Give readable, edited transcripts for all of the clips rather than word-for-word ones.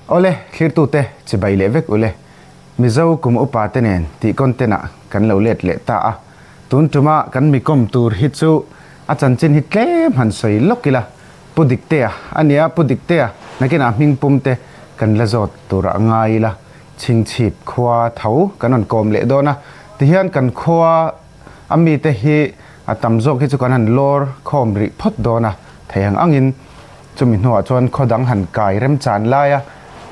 Awle, thlirtute chibai leh vek ule. Mizo kum upa te nen tih content ah kan lo let leh ta a. Tun tuma kan mi kawm tur hi chu a chanchin hi tlem han sawi lawk ila. Pu Diktea a nia, Pu Diktea nakinah hming pum te kan la zawt turah ngai ila. Chhingchhip khua tho kan rawn kawm leh dawn a, tihian kan khua a mite hi a tam zawk hi chu kan han lawr khawm rih phawt dawn a, thei ang angin chumi hnuah chuan khaw dang han kai remchan laia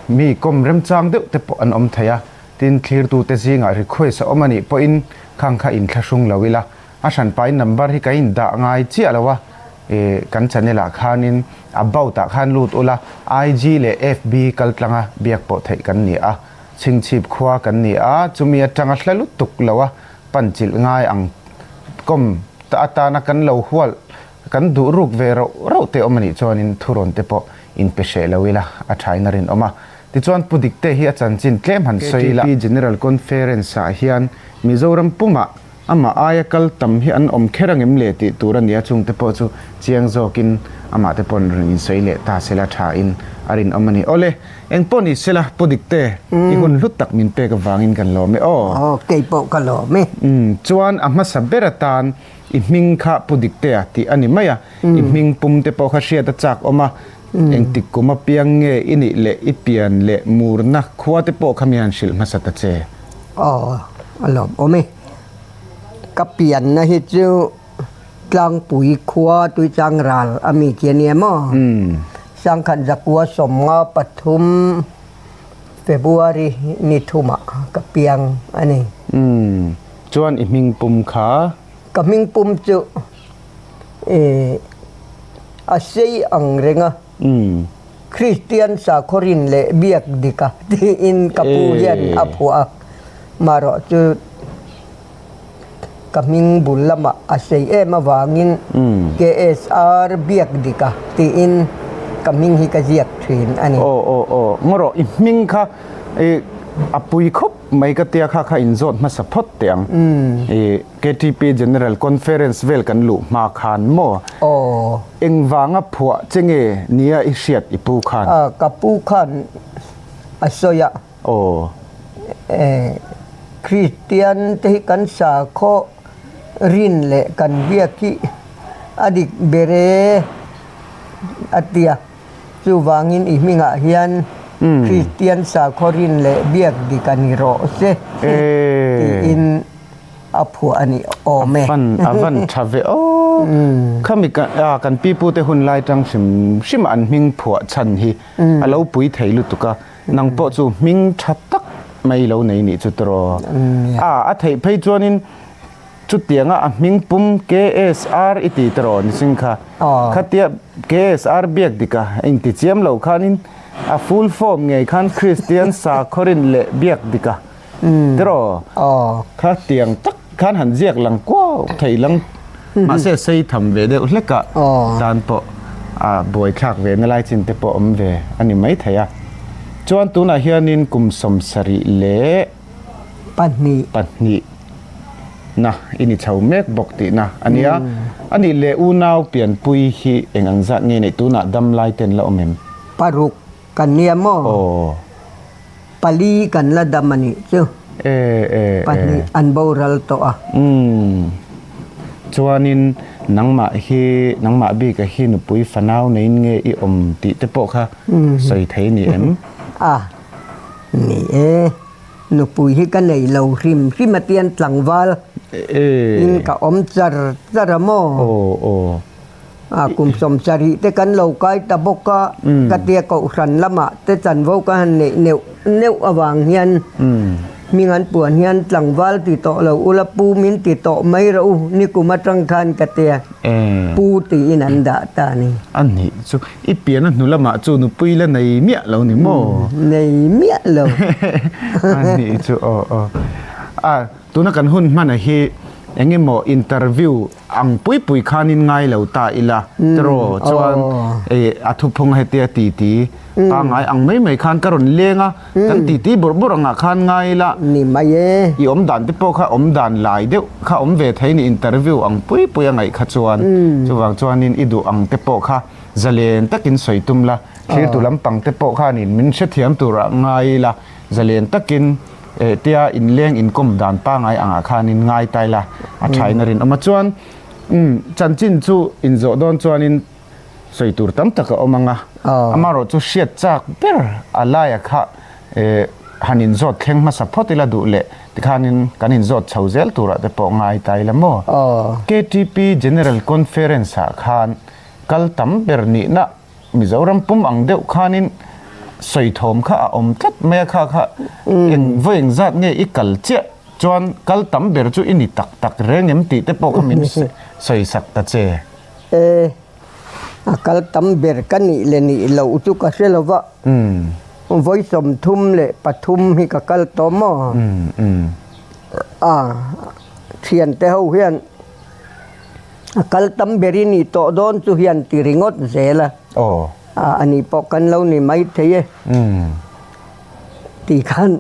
mi kawm remchang deuh te pawh an awm thei a, tin thlirtute zingah request a awm a nih pawhin khang kha inthlahrung lo ila. A hranpain number hi ka indah ngai chiah lo a, ih kan channel ah khanin about ah khan lut ula IG leh FB kal tlanga biak pawh theih kan ni a, chhingchhip khua kan ni a, chumi atanga hla lutuk lo a pan chilh ngai ang kawm ta atana kan lo hual kan duh ruk ve rauh rauh te awm anih chuanin thurawn te pawh inpe hreh lo ila a thain a rinawm a. Tichuan Pu Dikte hi a chanchin tlem han sawi ila. KTP General Conference ah hian Mizoram pumah Amah aia kal tam hi an awm kher angem le tih tur a nia, chungte pawh chu chiang zawkin amah te paw'n rawn insawi leh ta sela tha in a rinawm a ni. Awle, eng pawh ni sela Pu Dikte, i hun hlut tak min pek avangin kan lawm e aw. Aw, kei pawh ka lawm e. Umm, chuan a hmasa ber atan i hming kha Pu Diktea tih a ni mai a, i hming pum te pawh kha hriat a chak awm a, engtik kum apiang nge i nih leh i pian leh murna khua te pawh kha mi han hrilh hmasa ta che. Aw, a lawmawm e. Ka pianna hi chu Tlangpui khua Tuichang ral a mi chi a nia maw? Sangkhat zakua 53 February ni thumah ka piang a ni. Chuan i hming pum kha? Ka hming pum chu a sei ang reng a. Kristian sakhaw rin leh biak dik a tiin ka pu hian a phuah a, marawh chu ka hming bul lamah a sei em avangin KSR biak dik a tiin ka hming hi ka ziak thin a ni. Aw aw aw, ngarawh i hming kha i a pui khawp mai ka tia kha kha inzawt hmasa phawt teh ang. I KTP General Conference vel kan luh hma khan maw? Aw. Engvanga phuah che nge nia i hriat i pu khan? A, ka pu khan a sawi a. Aw. E, Kristian te hi kan sakhaw rin leh kan biak hi a dik ber e a ti a. Chuvangin i hmingah hian Kristian sakhaw rin leh biak dik a ni rawh se tiin a phuah a ni awm e. A van tha ve aw. Khami kan pipu te hun lai tang hrim hrim an hming phuah chhan hi a lo pui thei lutuk a. Nang pawh chu hming tha tak mai lo nei nih chu tiraw. A theih phei chuanin Chutianga a hming pum KSR i ti tawh ni sing kha. Khatia KSR biak dik a inti chiam lo khanin a full form ngei khan Kristian Sakhawrin leh biak dik a tiraw. Khatiang tak khan han ziak lang kuau thei lang mahse sei tham ve deuh hlek a tan pawh a buaithlak ve na lai chin te pawh awm ve a ni maithei a. Chuan tunah hianin kum 72 2. Na i ni chho mek bawk tihna a nia. A nih leh unau pianpui hi eng ang zat nge neih tunah dam lai ten la awm em? 6 kan nia maw? Aw. 4 kan la dam a nih chu. E e e. 2 an boral tawh a. Umm. Chuanin nangmah hi nangmah bika hi nupui fanau neiin nge i awm tih te pawh kha sawi thei ni em? A. Ni e. Nupui hi ka nei lo hrim hrim a tian tlangval in ka awm char char a maw? A kum 70 te kan lo kai ta bawk a, ka tia kohhran lamah te chanvo ka han neih neuh neuh avang hian hming an puan hian tlangval ti tawh lo ula pu min ti tawh mai rawh u nikum atang khan ka tia pu tiin an dah ta a ni. A nih chu I pian a hnu lamah chu nupui la nei miah lo ni maw? Nei miah lo. A nih chu aw aw. A tuna kan hun hmana hi eng emaw interview ang pui pui khanin ngai lo ta ila tiraw chuan a thuphung hetia titi pangngai ang mai mai khan ka rawn leng a kan titi bawrh bawrh angah khan ngai ila Ni mai e. I awm dan te pawh kha awm dan lai deuh kha awm ve thei ni interview ang pui pui a ngaih kha chuan chuvang chuanin i duh ang te pawh kha. Zalen takin sawi tum la, thirtu lampang te pawh khanin min hrethiam turah ngai ila, zalen takin eh tia inleng inkawm dan pangai angah khanin ngai tai la, a thain a rinawm a. Chuan umm chanchin chu inzawh dawn chuanin sawi tur tam tak a awm ang a, amaherawh chu hriat chak ber a laia kha eh han inzawt thleng hmasa phawt ila duh leh tikhanin kan inzawt chho zel turah te pawh ngai ta ila maw? KTP General Conference ah khan kal tam ber nihna Mizoram pum ang deuh khanin sawi thawm kha a awm tlat mai a, kha kha eng vawi eng zat nge i kal chiah chuan kal tam ber chu i ni tak tak reng em tih te pawh kha min sawi sak ta che. E, a kal tam ber ka nih leh nih loh chu ka hre lo va, vawi 33 hi ka kal tawh maw? A, thiante ho hian A kal tam ber i nih tawh dawn chu hian ti ringawt zel a. Aw. A ani pawh kan lo ni mai thei e. Ti khan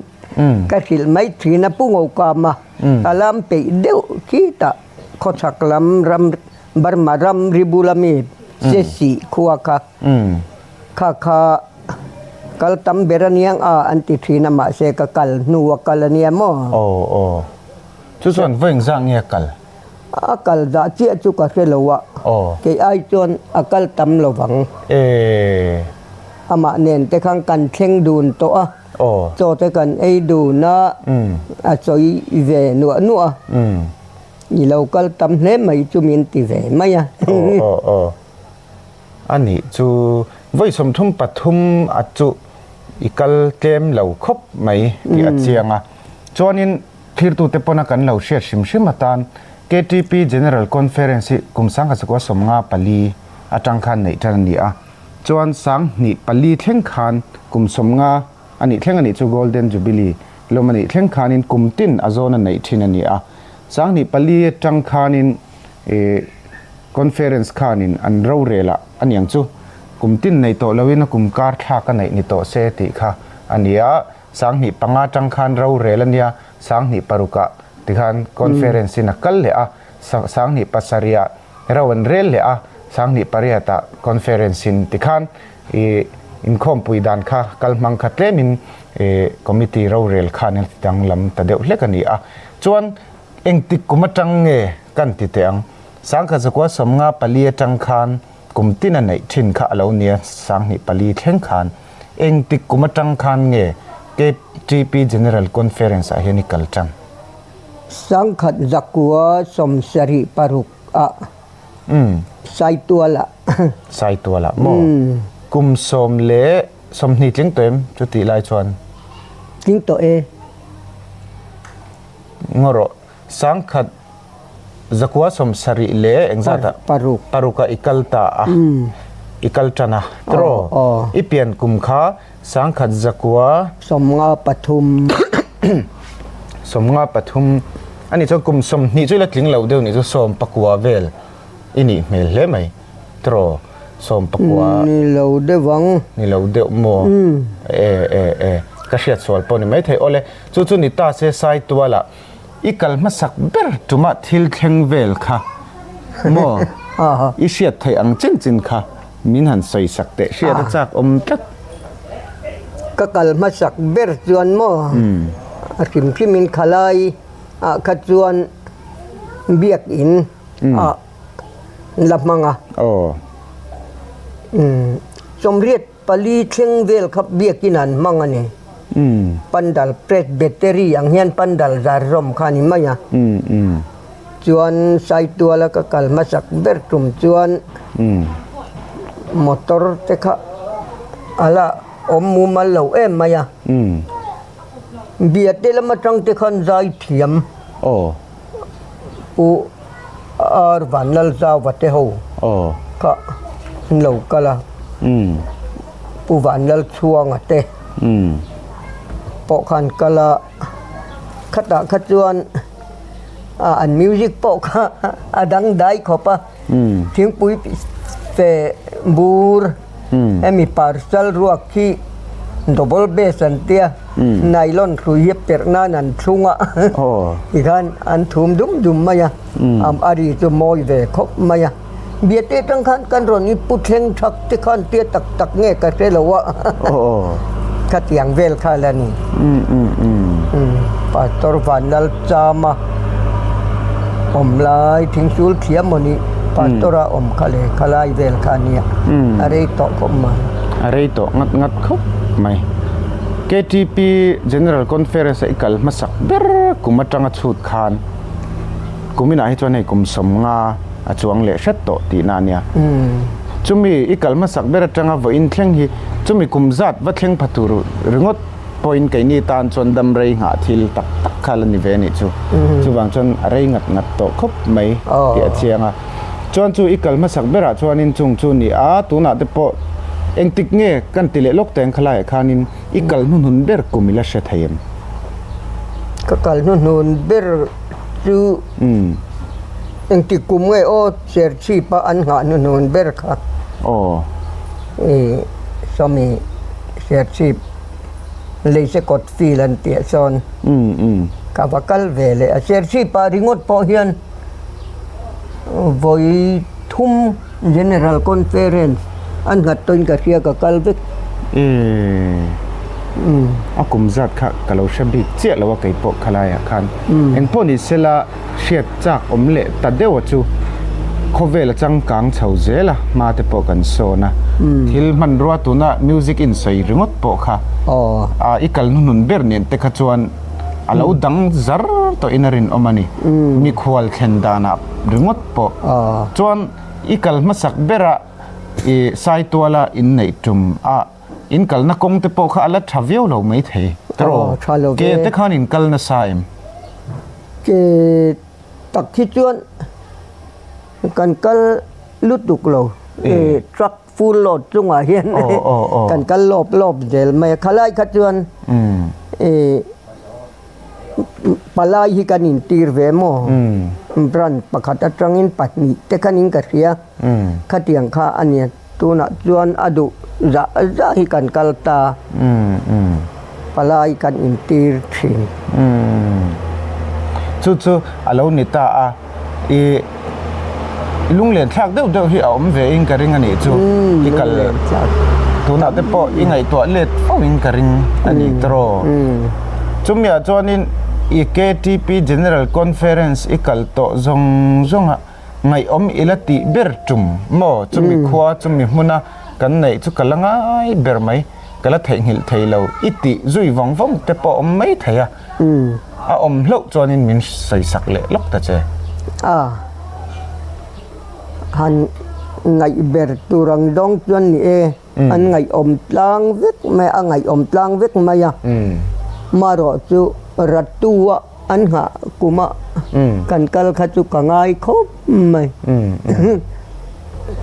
ka hrilh mai thin a Pu Ngokama a lam peih deuh khitah khawchhak lam ram Burma ram ri bula mi Sesih khua kha kha kha kal tam ber aniang a an ti thin a mahse ka kal hnu a kal ania maw. Aw aw. Chu chuan vawi engzah nge a kal? A kal dah chiah chu ka hre lo a, kei ai chuan a kal tam lo vang. Amah nen te khan kan thleng dun tawh a, chaw te kan ei dun a, a sawi ve nuah nuah a, i lo kal tam hle mai chu min ti ve mai a. A nih chu vawi 33 a chu i kal tlem lo khawp mai tih a chiang a, chuanin Thirtute pawna kan lo hriat hrim hrim atan KTP General Conference hi kum 1954 atang khan neih tan a ni a, chuan 2004 thleng khan kum 50 a nih thleng a nih chu Golden Jubilee lawm a nih thleng khanin kum tin a zawn a neih thin a ni a, 2004 atang khanin Conference khanin an rorel ah a niang chu kum tin nei tawh loin a kum kar thlak a neih ni tawh se tih kha a ni a. 2005 atang khan rorel a nia, 2006 ah tikhan conference in a kal leh a, 2007 ah ro an rel leh a, 2008 ah conference in tikhan ih inkhawmpui dan kha kal hmang kha tlemin ih committee rorel khan a ti danglam ta deuh hlek a ni a. Chuan engtik kum atang nge kan ti teh ang? 1954 atang khan Kum tin a neih thin kha a lo nia, 2004 thleng khan engtik kum atang khan nge KTP General Conference ah hian i kal tan? 1976 ah Saitual ah. Saitual ah maw? Kum 20 tling tawh em chutih lai chuan? Tling tawh e. Ngaw rawh. 1970 leh engzat ah? Paruk. Paruk ah i kal ta a. I kal tan a. Tiraw? I pian kum kha 1900. 53. 53. Ani chuan kum 20 chu i la tling lo deuh nih chu 19 vel i nih hmel hle mai. Tiraw? 19. Ni lo deuh ang. Ni lo deuh maw? E e e. Ka hriat sual pawh ni maithei. Awle, chu chu ni ta se Saitualah I kal hmasak ber tumah thil thleng vel kha maw i hriat theih ang chin chin kha min han sawi sak teh hriat a chak awm tlat. Ka kal hmasak ber chuan maw a hrim hrim in khalai ah kha chuan biakin ah la hmang a. 84 thleng vel kha biakin an hmang a ni. Pandal Presbytery ang hian pandal zar zawm kha a ni mai a. Chuan Saituala ka kal hmasak ber tum chuan motor te kha a la awm mumal lo em mai a. Biate lam atang te khan zai thiam Pu Ar Vanlalzauva te ho kha an lo kal a, Pu Vanlalchhuanga te pawh kha an kal a, khatah kha chuan an music pawh kha a dangdai khawp a, thingpui fe bur hemi parcel ruak khi double bass an tia nylon hrui hi perh nan an thlung a tikhan an thum dum dum mai a a ri chu mawi ve khawp mai a. Biate atang khan kan rawn i pu thleng thak te khan tia tak tak nge ka hre lo a. Khatiang vel kha la ni. Pastor Vanlal Chama awm lai thingsul thiam maw ni Pastor a awm kha le khalai vel kha nia a rei tawh khawp mai. A rei tawh ngat ngat khawp mai. KTP General Conference a i kal hmasak ber kum atanga chhut khan kuminah hi chuan hei kum 50 a chuang leh hret tawh tihna a nia. Chumi i kal hmasak ber atanga vawiin thleng hi chumi kum zat va thleng pha tur ringawt pawhin keini tan chuan dam rei nghah thil tak tak kha la ni ve a nih chu. Chuvang chuan a rei ngat ngat tawh khawp mai tih a chiang a. Chuan chu i kal hmasak berah chuanin chung chu ni a, tunah te pawh engtik nge kan ti leh lawk teng khalaiah khanin i kal hnuhnun ber kum i la hre thei em? Ka kal hnuhnun ber chu engtik kum nge aw Serchhip a an nghah hnuhnun ber kha. Aw. I sawmi Serchhip Leise kawt field an tih ah sawn ka va kal ve leh a. Serchhip ah ringawt pawh hian Vawi thum General Conference an nghat tawhin ka hria ka kal vek. A kum zat kha ka lo hre bik chiah lo a kei pawh khalaiah khan. Engpawh ni sela hriat chak awm leh ta deuh a chu khawvel a changkang chho zel a hma te pawh kan sawn a. Thil hmanrua tuna music in sawi ringawt pawh kha i kal hnuhnun ber nen te kha chuan A lo dang zar tawhin a rinawm a ni. Mikhual thlen danah ringawt pawh chuan i kal hmasak bera i Saituala inneih tum a in kalna kawng te pawh kha a la tha viau lo mai thei. Tiraw? Ke te khan in kal nasa em? Ke tak hi chuan kan kal lutuk lo. Truck Full load chungah hian kan kal lawp lawp zel mai a, khalai kha chuan palai hi kan intir ve maw? Branch pakhat atangin pahnih te khanin ka hria, khatiang kha a nia, tunah chuan a duh zah zah hi kan kal ta, palai kan intir thin. Chu chu a lo ni ta a. I lunglen thlak deuh deuh hi a awm ve in ka ring a nih chu. I kal tunah te pawh i ngaihtuah let fo in ka ring a ni tawh. Chumiah chuanin i KTP General Conference i kal tawh zawng zawnga ngaihawm i la tih ber tum maw? Chumi khua chumi hmuna kan neih chu ka la ngai ber mai, ka la theihnghilh thei lo i tih zui vawng vawng te pawh awm mai thei a. A awm hlauh chuanin min sawisak leh lawk ta che. A han ngaih ber tur ang dawng chuan ni e, an ngaihawm tlang vek mai a, a ngaihawm tlang vek mai a. Marawh chu Ratu-a an nghah kuma kan kal kha chu ka ngai khawp mai.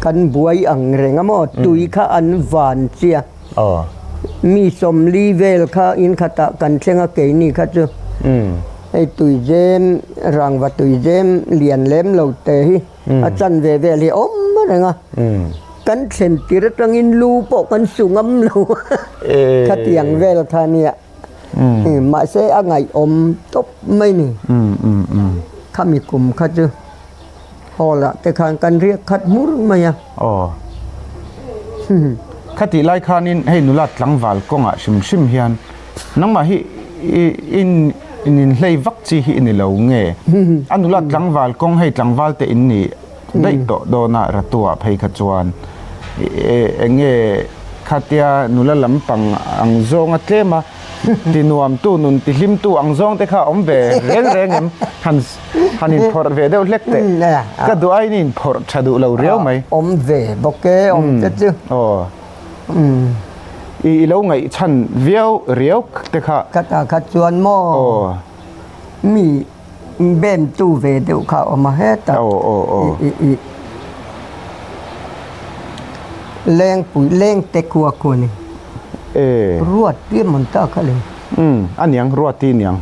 Kan buai ang reng a maw, tui kha an van chia. Mi 40 vel kha in khatah kan thleng a keini kha chu hei tuizem rangva tuizem lian lem lo te hi a chanve vel hi a awm reng a, kan thlen tir atangin lu pawh kan su ngam lo khatiang vel kha nia mahse a ngaihawm tawp mai ni khami kum kha chu. Hall ah te khan kan riak khat hmur mai a. Aw. Khatih lai khanin hei nula tlangval kawngah hrim hrim hian nangmah hi i in in hlei vak chi hi i ni lo nge? A nula tlangval kawng hei tlangval te in ni daih tawh dawn a Ratuah phei kha chuan eng nge khatia nula lampang ang zawnga tlem a ti nuamtu nun ti hlimtu ang zawng te kha a awm ve reng reng em? Han Han inphawrh ve deuh hlek teh. Ka duh aiin i inphawrh tha duh lo riau mai. Awm ve bawk e, awm te chu. Aw. I i lo ngaihchhan viau riau te kha. Ka ta kha chuan maw. Aw. Mi bem tu ve deuh kha a awm a hetah. Aw aw aw. I i Lengpui lengte khua khu a ni. E. Ruat tir mawn ta kha le. Umm a niang Ruati niang.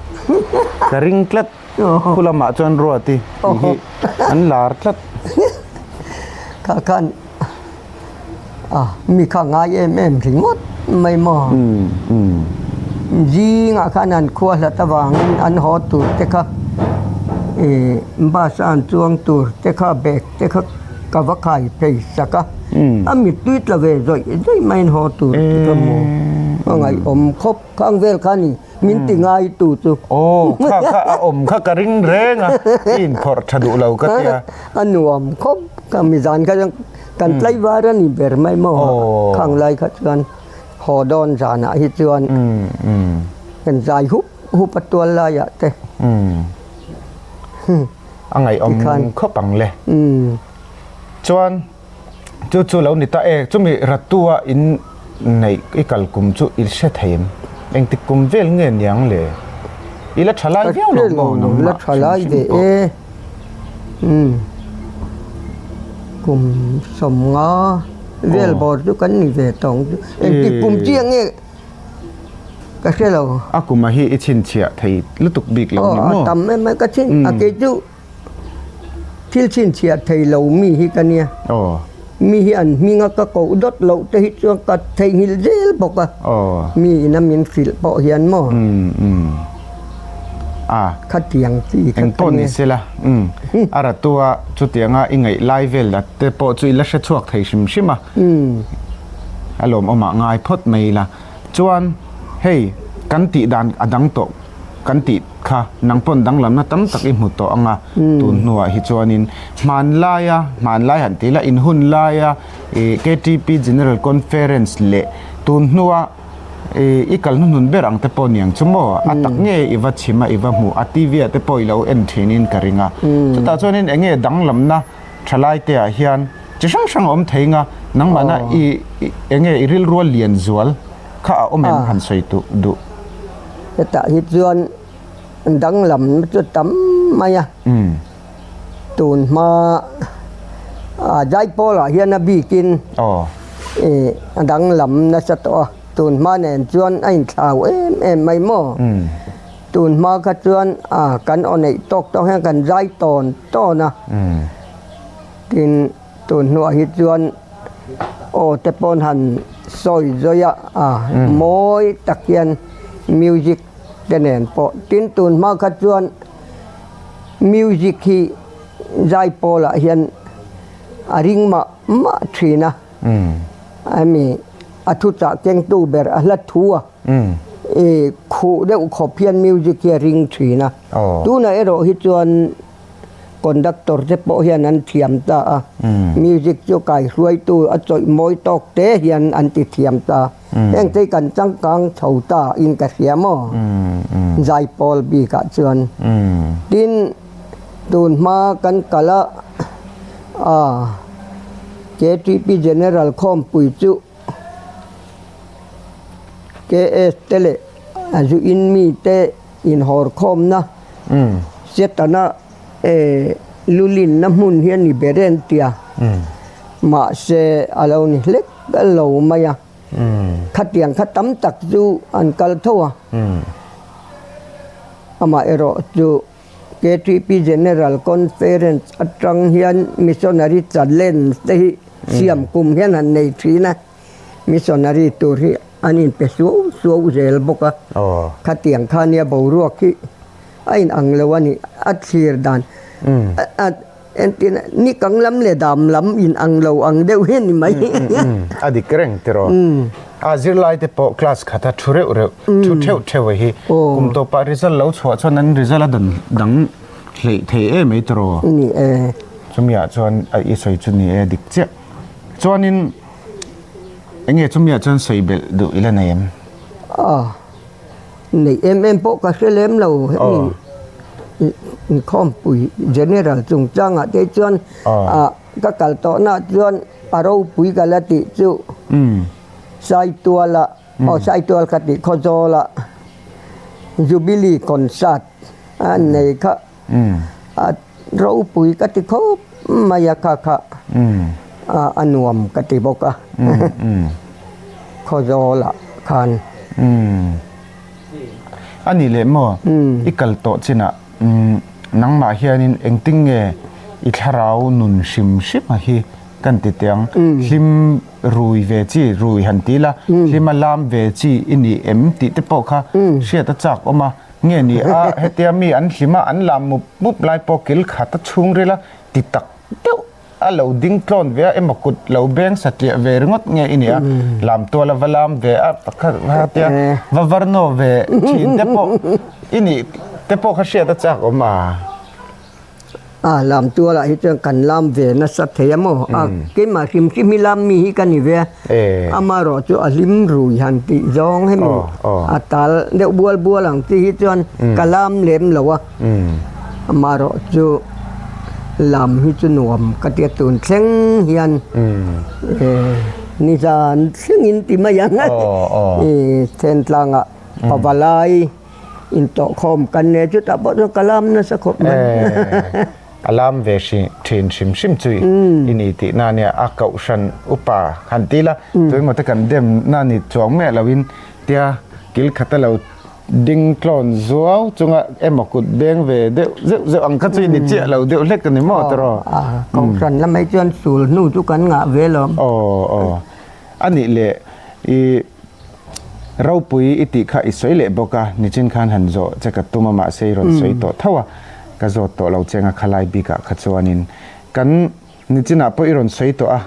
Ka ring tlat. Khu lamah chuan Ruati tih hi an lar tlat. Kha khan a mi kha ngai em em ringawt mai maw. Zingah khan an khua hlat avangin an haw tur te kha ih bus a an chuang tur te kha bag te kha. ka va khai phei sak a, a mittui tla ve zawih zawih maiin haw tur ti ka hmu. A ngaihawm khawp khang vel kha ni min ti ngai tu chu. Aw kha kha a awm kha ka ring reng a, i inphawrh tha duh lo ka tia. A nuam khawp ka mizan kha chuan kan tlaivar a ni ber mai maw khang lai kha chuan haw dawn zanah hi chuan kan zai hup hup a tual laiah te. A ngaihawm khawp ang le. Chuan chu chu lo ni ta e, chumi Ratua in neih i kal kum chu i hre thei em? Engtik kum vel nge niang le? I la tha lai viau lo maw nangmah La tha lai ve e. Kum 50 vel bawr chu kan ni ve tawng chu. Engtik kum chiah nge ka hre lo. A kuma hi i chhinchhiah thei lutuk bik lo ni maw? Aw a tam em mai ka chhin a kei chu thil chhinchhiah thei lo mi hi ka nia. Aw. Mi hi an hming a ka koh dawt loh te hi chuan ka theihnghilh zel bawk a. Aw. Mi ina min hrilh pawh hian maw? Umm umm. A. Khatiang chi kha ka nia. Engpawh ni sela umm a ratua chutianga i ngaih lai vel te pawh chu i la hre chhuak thei hrim hrim a. A lawmawmah ngai phawt mai ila. Chuan hei kan tih dan a dang tawh kan tih kha nang pawn danglamna tam tak i hmu tawh ang a, tun hnuah hi chuanin hmanlaia hmanlai han tih ila inhun laia ih KTP General Conference leh tun hnua ih i kal hnuhnun ber ang te pawh niang chu maw a tak nge i va chhim a i va hmuh a TV ah te pawh i lo en thinin ka ring a. Chutah chuanin eng nge danglamna Thalai te ah hian chi hrang hrang a awm thei nga, nangmahna i eng nge i rilrua lian zual kha a awm em han sawi duh duh. Hetah hi chuan danglam chu tam mai a, tun hma Zaipawl ah hian a bikin a danglam nasa tawh a, tun hma nen chuan a inthlau em em mai maw. Tun hma kha chuan a kan aw neih tawk tawk hian kan zai tawn tawn a, tin tun hnuah hi chuan aw te pawn han sawi zawi a, a mawi tak hian music te nen pawh tin tun hma kha chuan music hi zai pawlah hian a ring mah mah thin a, hemi a thuchah kengtu ber a hla thu a. I khuh deuh khawp hian music hi a ring thin a, tunah erawh hi chuan conductor te pawh hian an thiam ta a, music chu kaihruaitu a chawih mawi tawk te hian an ti thiam ta, heng te hi kan changkang chho ta in ka hria maw zaipawl bikah chuan. Tin, tun hma kan kal a, KTP General khawmpui chu. KS te leh a zu in mi te inhawr khawmna Setana lulinna hmun hi a ni ber e an ti a, mahse a lo ni hlek lo mai a, khatiang kha tam tak chu an kal tho a, amaherawh chu. KTP General Conference atang hian Missionary Challenge te hi siam kum hian han nei thin a, Missionary tur hi an inpe suau suau zel bawk a, khatiang kha nia boruak hi a inang lo a ni, a thlir dan a entirna ni kang lam leh dam lam inang lo ang deuh hi a ni mai. A dik reng tiraw? A zirlai te pawh class khata thu reuh reuh, thu theuh theuh a hi. Kum tawpah result lo chhuah chuan an result a dan dang hleih thei em mai tiraw? Ni e. Chumiah chuan a i sawi chu ni e dik chiah. Chuanin enge chumiah chuan sawi belh duh ila nei em? A nei em em pawh ka hre lem lo hemi inkhawmpui general chungchangah te chuan a Ka kal tawhnaah chuan a ropui ka la tih chu Saituala aw Saitual ka tih Khawzawla Jubilee concert a nei kha a ropui ka ti khawp mai a kha kha a nuam ka ti bawk a Khawzawla khan. A nih leh maw i kal tawh chinah Nangmah hianin engtin nge i thlarau nun hrim hrim a hi kan ti teh ang. Hlim rui ve chi, rui han ti ila, hlim a lam ve chi i ni em tih te pawh kha hriat a chak awm a. Nge ni a, hetia mi an hlim a, an lam mup mup lai pawh kil khat a chhungril a ti tak deuh. a lo ding tlawn ve a emaw kut lo beng satliah ve ringawt nge i nia lam tual a va lam ve a pakhat tia va varnaw ve thin te pawh i nih te pawh kha hriat a chak awm a. A lam tualah hi chuan kan lam ve nasa thei a maw? A keimah hrim hrim hi lam mi hi ka ni ve a, amaherawh chu a hlim rui han tih zawng hemi a tal deuh bual bual ang chi hi chuan ka lam lem lo a, amaherawh chu lam hi chu nuam ka tia tun thleng hian nizan thlengin ti mai ang a, Thentlangah Pavalai. Intawhkhawm kan nei chutah pawh chuan ka lam nasa khawp mai. A lam ve thin hrim hrim chu i ni tihna ania, a kohhran upa han ti la, tuemaw te kan dem na ni chuang miah loin tia kil khata lo ding tlawn zuau chunga emaw kut beng ve deuh zeuh zeuh ang kha chu i ni chiah lo deuh hlek a ni maw tawrh? Kohhran lamah chuan sul hnu chu kan ngah ve lo. Aw aw a nih leh i. Ropui i tih kha i sawi leh bawk a, nichin khan han zawh che ka tum a mahse i rawn sawi tawh tho a, ka zawt tawh lo che anga khalai bikah kha chuanin kan nichinah pawh i rawn sawi tawh a,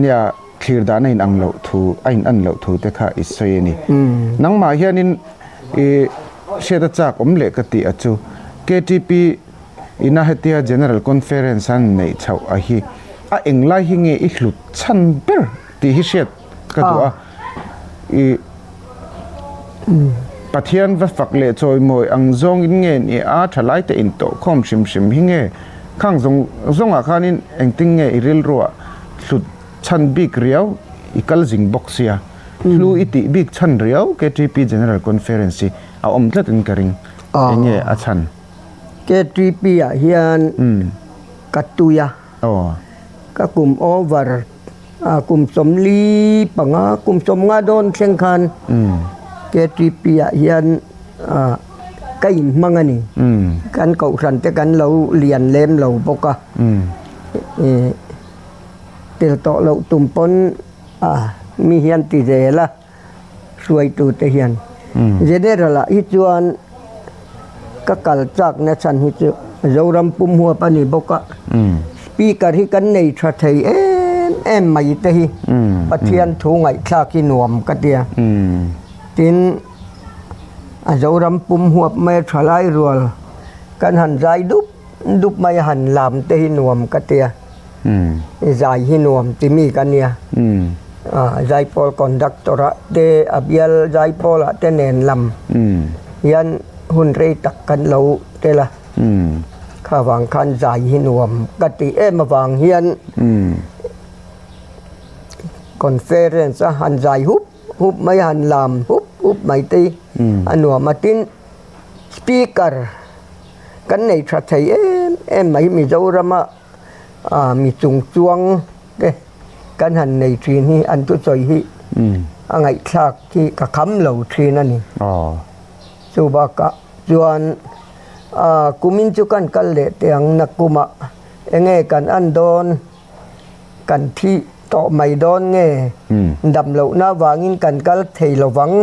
nia thlir dan a inang loh thu a inan loh thu te kha i sawi a ni. Nangmah hianin i hriat a chak awm leh ka tih a chu KTP ina hetia General Conference an neih chhoh a hi a englai hi nge i hlut chhan ber tih hi hriat ka duh a, i Pathian va fak leh chawimawi ang zawngin nge ni a, thalaite intawhkhawm hrim hrim hi nge khang zawng zawngah khanin engtin nge i rilruah hlut chhan bik riau i kal zing bawk sia, hlu i tih bik chhan riau KTP General Conference hi a awm tlatin ka ring, enge a chhan? KTP ah hian ka tui a, ka kum over. A kum 45, kum 50 dawn thleng khan KTP ah hian ka inhmang a ni. Kan kohhran te kan lo lian lem lo bawk a. Tel tawh loh tum pawn mi hian ti zel a, hruaitu te hian. General ah hi chuan ka kal chakna chhan hi chu Zoram pum huap a ni bawk a, Speaker hi kan nei tha thei em em mai te hi Pathian thu ngaihthlak hi nuam ka tia. Tin, a Zoram pum huap mai a tha lai rual kan han zai dup dup mai a han lam te hi nuam ka tia. Zai hi nuam ti mi ka nia. Zaipawl conductor ah te a bial zaipawl ah te nen lam hian hun rei tak kan lo tel a. Kha vang khan zai hi nuam ka tih em avang hian conference a han zai hup hup mai a han lam hup hup mai te hi a nuam a. Tin, speaker kan nei tha thei em em mai Mizorama mi chung chuang te kan han nei thin hi an thusawi hi a ngaihthlak hi ka kham lo thin a ni. Chu bakah chuan kumin chu kan kal leh teh ang nakumah enge kan an dawn kan thih tawh mai dawn nge dam lohna avangin kan kal thei lovang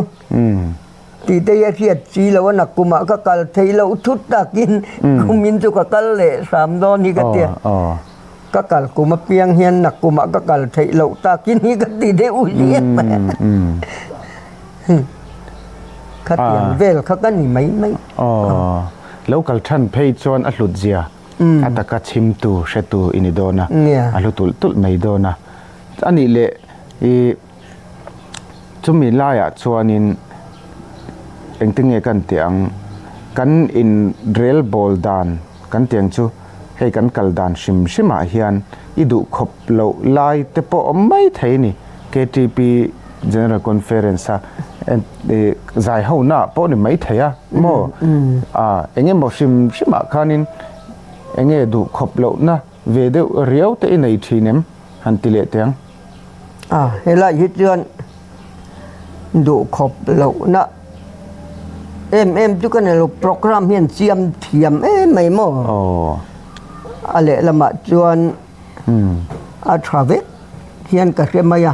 tih te hi a hriat chi lo a nakumah ka kal thei loh thut takin kumin chu ka kal leh hram dawn hi ka tia ka kal kum apiang hian nakumah ka kal theih loh takin hi ka ti deuh hian. Khatiang vel kha ka ni mai mai. Aw, lo kal than phei chuan a hlut zia a taka chhimtu hretu i ni dawn a, a hlu tulh tulh mai dawn a. A nih leh i chumi laiah chuanin engtin nge kan tih ang, kan inrel bawl dan kan tih ang chu hei kan kal dan hrim hrimah hian i duh khawp loh lai te pawh awm mai thei a ni. KTP General Conference a zai ho na pawh ni mai thei a maw a eng emaw hrim hrim ah khanin eng nge duh khawp loh na ve deuh riau te i nei thin em han ti leh teh ang. A helai hi chuan duh khawp loh na em em chu ka nei lo program hian siam thiam em mai maw a lehlamah chuan A tha vek hian ka hre mai a,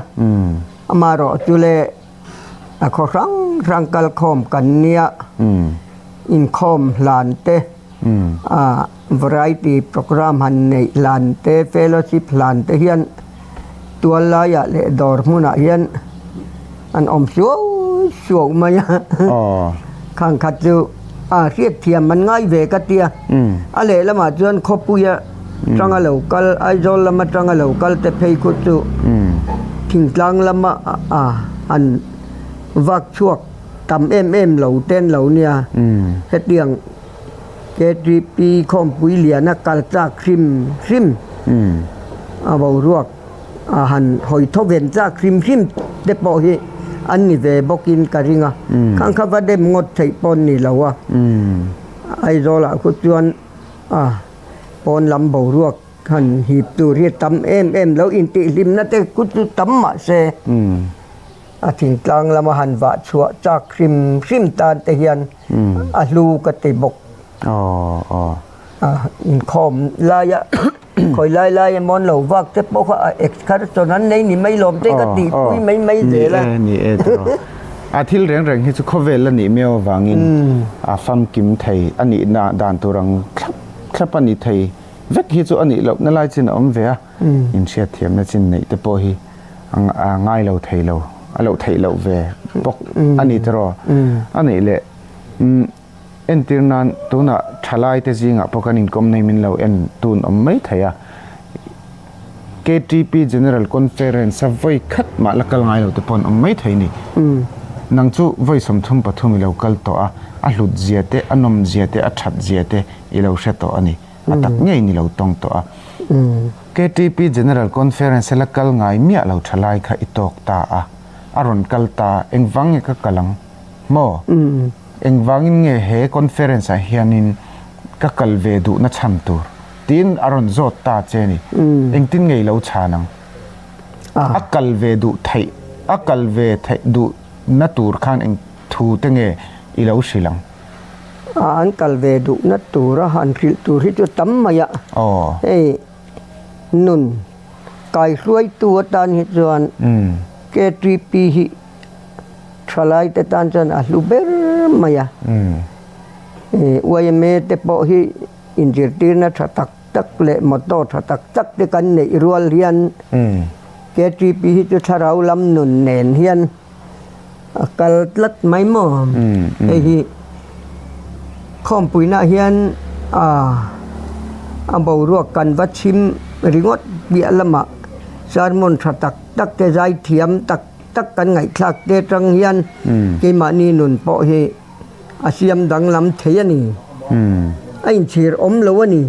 amaherawh chu le a khaw hrang hrang kalkhawm kan nia, inkhawm hlan te. A variety programme han neih hlan te, fellowship hlan te hian tual laiah leh dawr hmunah hian an awm suau suau mai a. Khang khat chu a hriat thiam an ngai ve ka tia. A lehlamah chuan khawpuia tanga lo kal, Aizawl lama tanga lo kal te phei khu chu thingtlang lama an vak chhuak tam em em lo ten lo nia. Hetiang KTP khawmpui liana kal chak hrim hrim a boruak a han hawi tho ven chak hrim hrim te pawh hi an ni ve bawkin ka ring a. Khang kha va dem ngawt theih pawh an ni lo a. Aizawlah khu chuan a pawn lam boruak han hip tur hi tam em em lo intihhlimna te khu chu tam mahse a thingtlang lama han vah chhuah chak hrim hrim tan te hian a hlu ka ti bawk. A inkhawm laia khawi lai lai emaw an lo vak te pawh kha a excursion an nei ni mai lawm te ka tihpui mai mai zel a. Ni e tiraw. A thil reng reng hi chu khawvel a nih miau avangin a famkim thei a nihna dan tur ang thlap thlap a ni thei vek hi chu a nih lohna lai chin a awm ve a, inhriatthiamna chin neih te pawh hi a ngai lo thei lo, a loh theih loh ve bawk a ni tiraw? A nih leh entir nan tunah thalai te zingah pawh kan inkawm nei min lo en tun awm mai thei a, KTP General Conference a vawi khat mah la kal ngai lo te pawh an awm mai thei a ni. Nang chu vawi 33 i lo kal tawh a, a hlut zia te, a nawm zia te, a that zia te i lo hre tawh a ni. A tak ngei ni lo tawng tawh a. KTP General Conference a la kal ngai miah lo tha lai kha i tawk ta a, a rawn kal ta, engvang nge ka kal ang? Maw? Engvangin nge he conference ah hianin ka kal ve duhna chhan tur? Tiin a rawn zawt ta che ni. Engtin nge i lo chhan ang? A kal ve duh theih, a kal ve theih duhna tur khan eng thu te nge i lo hrilh ang? A an kal ve duhna tura han hrilh tur hi chu tam mai a. Hei nun kaihruaitu atan hi chuan KTP hi thalaite tan chuan a hlu ber mai a. Yma te pawh hi inzirtirna tha tak tak leh motto tha tak tak te kan neih rual hian KTP hi chu thlarau lam nun nen hian A kal tlat mai maw? Hei hi khawmpuinaah hian a boruak kan va chhim ringawt piah lamah sermon tha tak tak te zai thiam tak tak kan ngaihthlak te atang hian keimahni nun pawh hi a siam danglam thei a ni. A inchhir awm lo a ni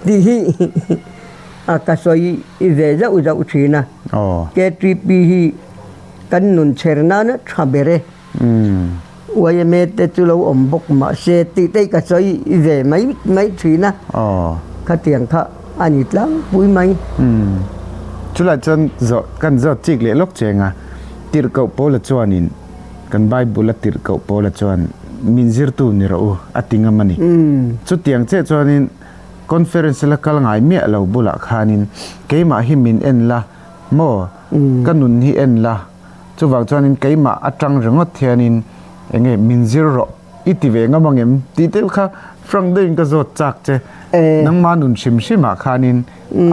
tih hi ka sawi ve zauh zauh thin a. KTP hi. Kan nun chher nana tha ber e. Yma te chu lo awm bawk mahse tih te hi ka sawi ve mai mai thin a. Khatiang kha a ni tlangpui mai. Chulai chuan zawh kan zawt chik leh lawk cheng a, tirhkoh Paula chuanin kan Bible a tirhkoh Paula chuan min zirtu ni rawh u a ti ngam a ni. Chutiang chiah chuanin conference la kal ngai miah lo bulah khanin keimah hi min en la, Maw? Ka nun hi en la, chuvang chuanin keimah atang ringawt hianin enge min zir rawh i ti ve ngam angem tih te kha frank deuhin ka zawt chak che. Nangma nun hrim hrimah khanin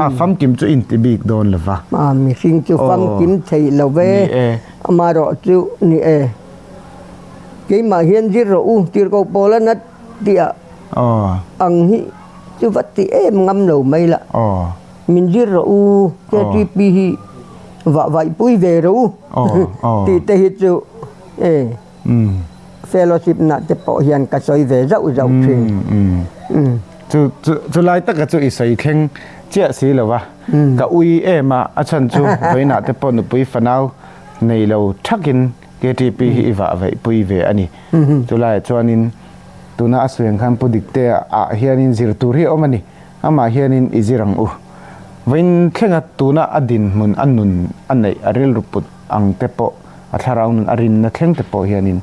a famkim chu in ti bik dawn lo va. A mihring chu famkim theih lo ve. Ni e. Amaherawh chu ni e. Keimah hian zir rawh u, tirhkoh pawl a nat tih ang hi chu va ti em ngam lo mai la. Min zir rawh u, KTP hi vah vaihpui ve rawh u tih te hi chu e fellowship nah te pawh hian ka sawi ve zauh zauh thin. Chu chu lai taka chu i sawi thleng chiah si lo va, ka ui em a, a chhan chu vawiinah te pawh nupui fanau nei lo thakin KTP hi i vah vaihpui ve a ni. Chu laiah chuanin tuna a sawi ang khan Pu Diktea ah hianin zir tur hi a awm a ni. Amah hianin i zir ang u. Vawiin thlenga tuna a dinhmun a nun a neih a rilru put ang te pawh a thlarau nun a rinna thleng te pawh hianin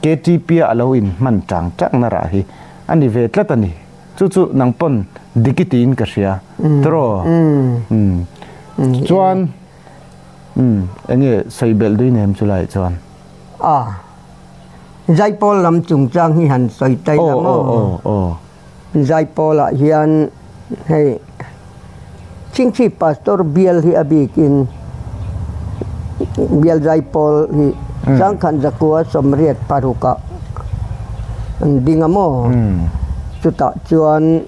KTP-a a lo inhman chang changna rah hi a ni ve tlat a ni. Chu chu nang pawn dik i tiin ka hria. Tiraw? Umm. Chuan umm enge sawi belh dui nem chulaiah chuan? A. Zaipawl lam chungchang hi han sawi tai la maw? Aw aw aw. Zaipawlah hian hei Chingchhip Pastor bial hi a bikin bial Zaipawl hi Sangkhan zakua 86 ah an ding a maw? Chutah chuan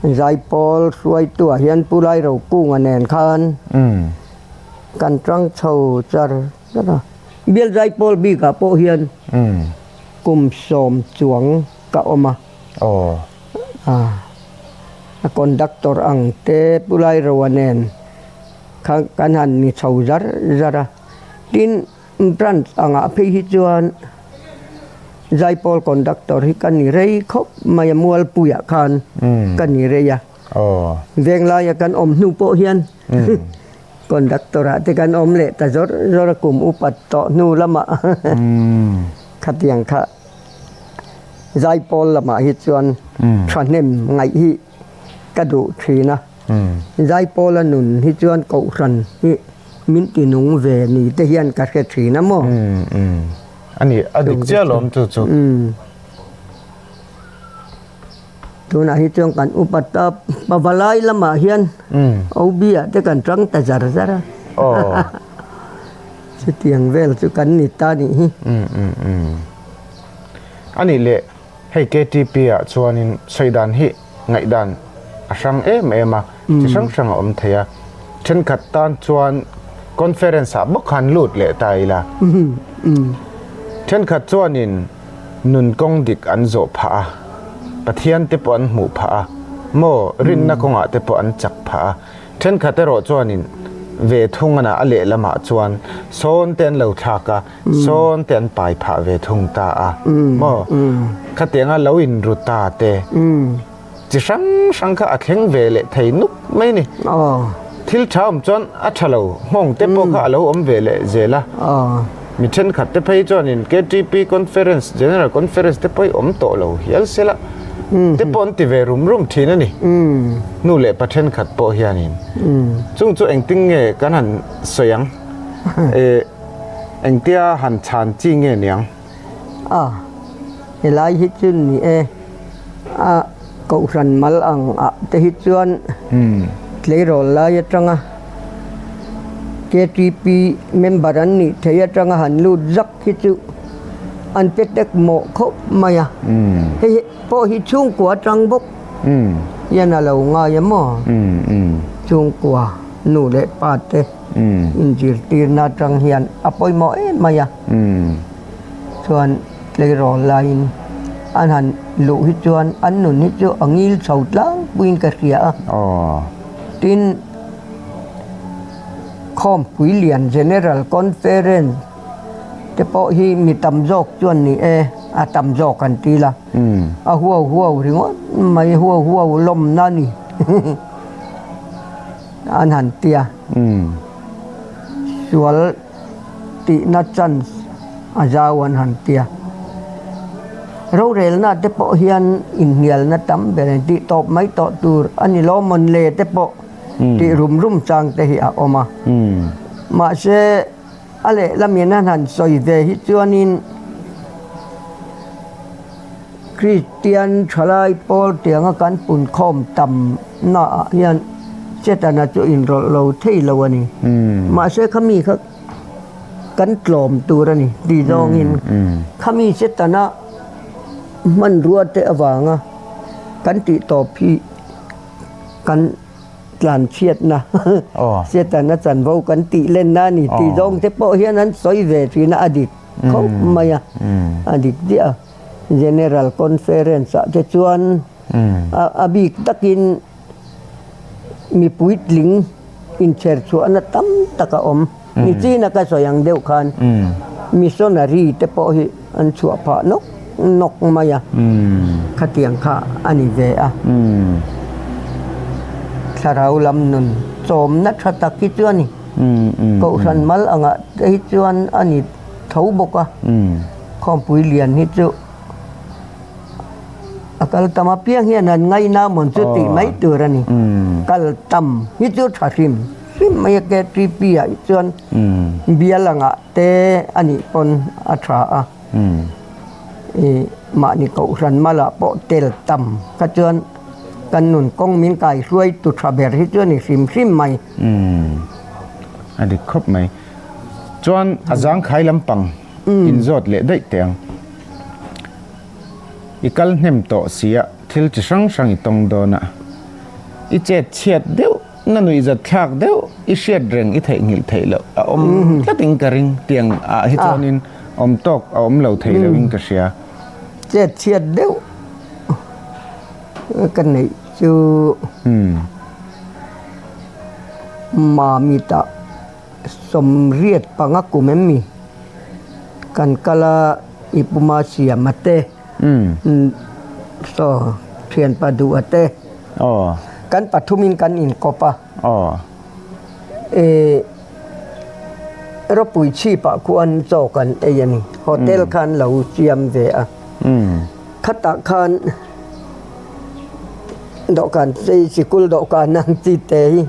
Zaipawl hruaituah hian Pu Lairokunga nen khan kan tang chho char char a. Bial Zaipawl bikah pawh hian kum sawm chuang ka awm a. Aw. A conductor ang te Pu Lairoa nen kha kan han ni chho zar zar a. Tin, branch angah phei hi chuan Zaipawl conductor hi ka ni rei khawp mai a, Mualpuiah khan ka ni rei a. Aw. Venglaia kan awm hnu pawh hian conductor ah te kan awm leh ta zawr zawr a, kum upat tawh hnu lamah khatiang kha. Zaipawl lamah hi chuan thahnem ngaih hi ka duh thin a, Zaipawla nun hi chuan Kohhran hi min ti nung ve ni te hian ka hre thin a maw? A ni, a dik chiah lawm chu chu. Tunah hi chuan kan upa ta pavalai lamah hian OB ah te kan tang ta zar zar a. Chutiang vel chu kan ni ta nih hi. A nih leh hei KTP ah chuanin sawi dan hi ngaihdan a hrang em em a, chi hrang hrang a awm thei a. Thenkhat tan chuan conference ah bawk khan lut leh ta ila. Thenkhat chuanin nun kawng dik an zawh phah a, Pathian te pawh an hmuh phah a, maw rinna kawngah te pawh an chak phah a. Thenkhat erawh chuanin ve thung ana a lehlamah chuan sawn te an lo thlak a, sawn te an pai phah ve thung ta a, maw khatianga lo inru ta te chi hrang hrang kha a thleng ve leh thei nuk mai ni. Thil tha awm chuan a tha lo, nghawng te pawh kha a lo awm ve leh zel a. Mi thenkhat te phei chuanin KTP Conference, General Conference te pawh hi awm tawh lo hial se la te pawh an ti ve rum rum thin a ni. Nu leh pa thenkhat pawh hianin chung chu engtin nge kan han sawi ang? Engtia han chhan chi nge niang? A, helai hi chu ni e, a Kohhran mal ang ah te hi chuan tleirawl lai atanga KTP member an nih theih atanga han lut zak hi chu an pe tek mawh khawp mai a, hei pawh hi chhungkua atang bawk hian a lo ngai a maw? Chhungkua nu leh pa te inzirtirna atang hian a pawimawh em mai a. Chuan tleirawl laiin an han luh hi chuan an nun hi chu a ngil chho tlangpuiin ka hria a. Tin, Khawmpui Lian General Conference te pawh hi mi tam zawk chuan ni e, a tam zawk an ti la. A huau huau ringawt mai, huau huau lawmna a ni an han ti a. Sual. tihna chance a zau an han ti a. Rorelna te pawh hian inhnialna tam ber a ni. Tih tawp mai tawh tur a ni lo mawn le te pawh tih rum rum chang te hi a awm a. Mahse a lehlamin an han sawi ve hi chuanin Kristian thalai pawl tianga kan punkhawm tam naah hian Setana chu inrawlh lo thei lo a ni. Mahse khami kha kan tlawm tur a ni ti zawngin khami Setana hmanrua te avanga kan tih tawp hi kan tlanchhiatna Setana chanvo kan tih lenna a ni ti zawng te pawh hian an sawi ve thin a, a dik khawp mai a, a dik diah a. General Conference ah te chuan a bik takin mi puitling inchher chhuahna tam tak a awm. Nichina ka sawi ang deuh khan missionary te pawh hi an chhuah phah nawk nawk mai a, khatiang kha a ni ve a. Thlarau lam nun chawmna tha tak hi chu a ni. Kohhran mal angah te hi chuan a ni tho bawk a. Khawmpui lian hi chu a kal tam apiang hian an ngaina mawn chu tih mai tur a ni. Kal tam hi chu tha hrim hrim mai a KTP ah hi chuan bial angah te a nih pawn a tha a. I mahni kohhran malah pawh tel tam kha chuan kan nun kawng min kaihruai tu tha ber hi chu a ni hrim hrim mai. Umm a dik khawp mai. Chuan a zangkhai lampang inzawt leh daih teh ang. I kal hnem tawh sia thil chi hrang hrang i tawng dawn a. I chet chhiat deuh na nuihzat thlak deuh i hriat reng i theihnghilh theih loh a awm tlatin ka ring tiang ah hi chuanin awm tawk a awm lo thei loin ka hria. Chet chhiat deuh ka neih chu Mamita 85 kum em mi kan kal a i puma siam a te saw thianpa duh a te kan pathumin kan inkawp a ih ropui chhipah khuan chaw kan ei a ni hotel khan lo siam ve a khatah khan Dawhkan chei sikul dawhkan ang chi te hi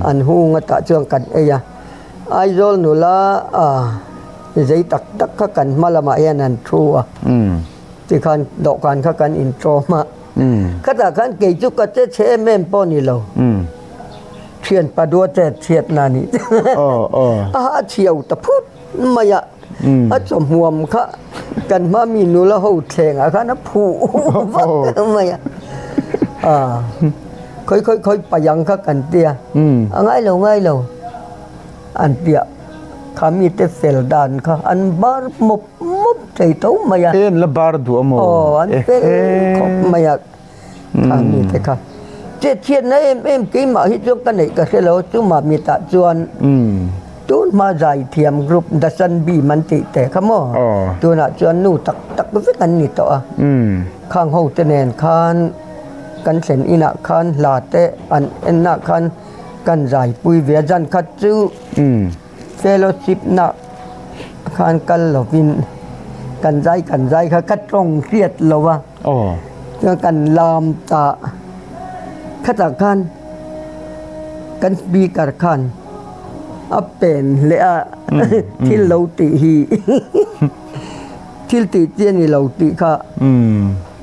an hung a tah chuan kan ei a, Aizawl nula a zei tak tak kha kan hma lamah hian an thu a, tikhan dawhkan kha kan intawm a, khatah khan kei chu ka che chhe em em pawh ni lo, thian padua chet chhiatna a nih chu a ha chhiau ta phut mai a. A chawhmuam kha kan hma mi nula ho thlengah khan a phuh vak mai a, khawi khawi khawi payang kha kan tia, a ngai lo ngai lo an tia, kha mite fel dan kha an bar mawp mawp thei tho mai a. En la bar duh a maw? Aw an fel khawp mai a kha mite kha. Chetchhiatna em em keimah hi chuan ka neih ka hre lo, chumah mitah chuan. Tun hma zai thiam group The Sunbeam an tih teh kha maw? Tunah chuan nu tak tak vek an ni tawh a. Khang ho te nen khan kan thlen inah khan hla te an enna khan kan zaipui ve a. Zan khat chu fellowship na khan kal lovin kan zai kan zai kha ka tawng hriat lo a. Chuan kan lam ta khatah khan kan speaker khan. A pen hle a, thil lo tih hi thil tih chi a ni lo tih kha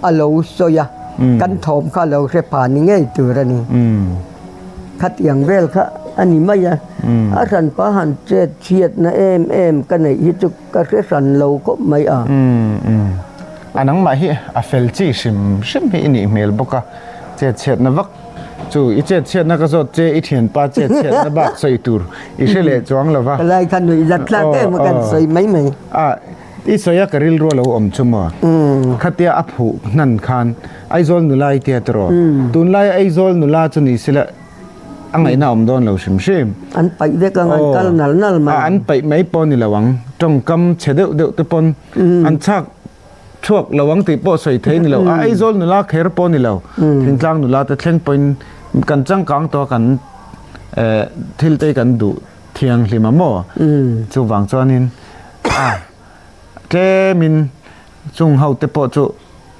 a lo sawi a, kan thawm kha a lo hre pha ni ngei tur a ni. Khatiang vel kha a ni mai a, a hranpa han chet chhiatna em em ka neih hi chu ka hre hran lo khawp mai a. A nangmah hi a fel chi hrim hrim hi i nih hmel bawk a, chet chhiatna vak Chu i chet chhiatna ka zawt che i thianpa chet chhiatna bak sawi tur i hre leh chuang lo va. Ka lai kha nuih zat tlak em a kan sawi mai mai. A i sawi a ka rilru a lo awm chu maw. Khatia a phuh hnan khan Aizawl nula i tia tiraw. Tunlai Aizawl nula chu ni sila a ngaihna awm dawn lo hrim hrim. An paih vek ang an kal nal nal mai. An paih mai pawh ni lo ang. Tawngkam chhe deuh deuh te pawn an chhak Thuak lo ang tih pawh sawi thei ni lo. A Aizawl nula kher pawh ni lo. Thingtlang nula te thleng pawhin kan changkang tawh a kan thil te hi kan duh thianghlim a maw? Chuvang chuanin a tlemin chung ho te pawh chu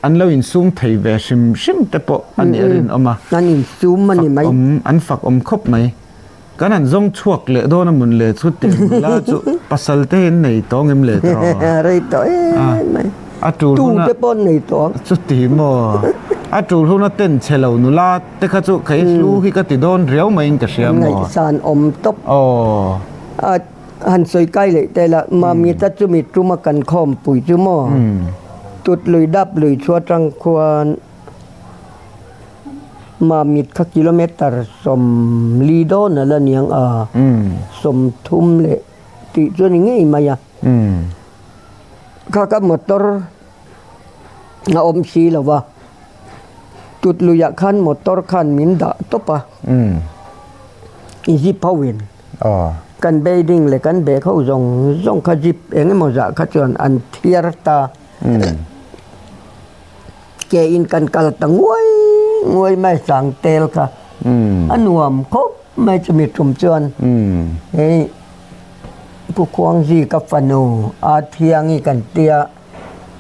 an lo insum thei ve hrim hrim te pawh a nih a rinawm a. An insum a ni mai. An fak awm khawp mai. Kan han zawng chhuak leh dawn a mun le chu tih nula chu pasal te hi an nei tawh ngem le tawh. Rei tawh em mai. A tul huna. Tu te pawh an nei tawh ang. Chuti maw. A tul huna ten chhe lo nula te kha chu kei hlu hi ka ti dawn riau maiin ka hria maw. Ngaihsan awm tawp. Aw. A han sawi kai leh te la mami ta chumi tuma kan khawmpui chu maw. Tut lui dap lui chu atang khuan. Mamit kha kilometre 40 dawn a la niang a, 30 leh tih chu a ni ngei mai a. Kha ka motor a awm si lo va, tut luiah khan motor khan min dah tawp a, i zip ho in kan building leh kan bag ho zawng zawng kha zip eng emaw zah kha chuan an thiar ta. Ke in kan kal ta nguai nguai mai sang tel kha a nuam khawp mai chumi tum chuan hei Pu Khuangzi ka fanu a thiangi kan tia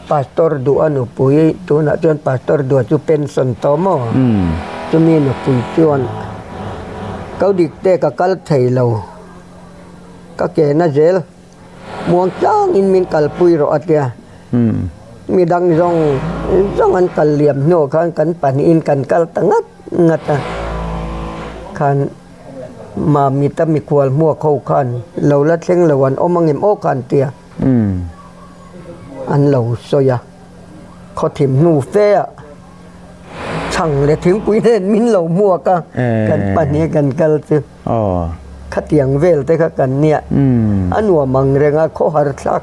Pastor duh a nupui tunah chuan Pastor duh chu pension tawh maw chumi nupui chuan ko dik te ka kal thei lo ka ke na zel muang tlangin min kalpui rawh a tia. Midang zawng zawng an kal liam hnuah khan kan pahnihin kan kal ta ngat ngat a, khan Mamita mikhual hmuak ho khan lo la thleng lo an awm angem aw khan tia an lo sawi a, khawthim hnu fe ah chhang leh thingpui nen min lo hmuak a, kan pahnih kan kal chu. Khatiang vel te kha kan nia. A nuam ang reng a, khawhar thlak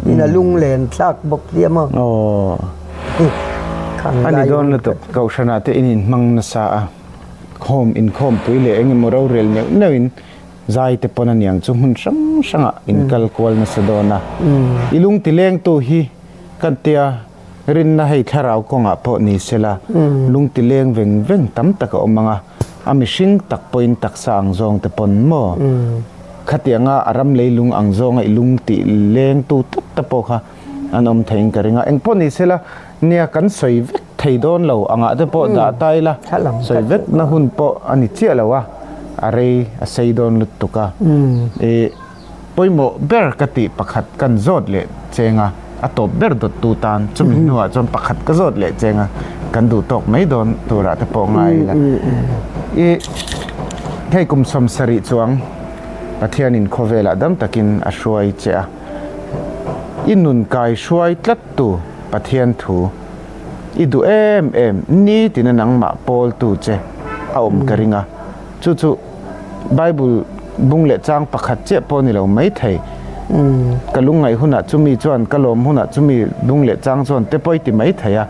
in a lunglen thlak bawk hiam a. A ni dawn lutuk, Kohhranah te in inhmang nasa a, khawm inkhawmpui leh eng emaw rorel neuh neuh in zai te pawn a niang chu hmun hrang hrangah in kal kual nasa dawn a. I lung tilengtu hi kan tia Rinna hei thlarau kawngah pawh ni sela, lungti leng veng veng tam tak a awm ang a, a mihring tak pawhin taksa ang zawng te pawn maw? Khatianga a ram leilung ang zawnga i lung tih lengtu tlat te pawh kha an awm theiin ka ring a. Engpawh ni sela, nia kan sawi vek thei dawn lo angah te pawh dah ta ila, sawi vek na hun pawh a ni chiah lo a, a rei a sei dawn lutuk a. I. Pawimawh ber ka tih pakhat kan zawt leh cheng a, a tawp ber dawttu tan chumi hnuah chuan pakhat ka zawt leh cheng a, kan duh tawk mai dawn turah te pawh ngai ila. I hei kum 70 chuang Pathianin khawvelah dam takin a hruai che a, i nun kai hruai tlattu Pathian thu i duh em em nitin a nangmah pawltu che a awm ka ring a, chu chu Bible bung leh chang pakhat chiah pawh a ni lo maithei. Ka lungngaih hunah chumi chuan, ka lawm hunah chumi bung leh chang chuan te pawh i ti maithei a.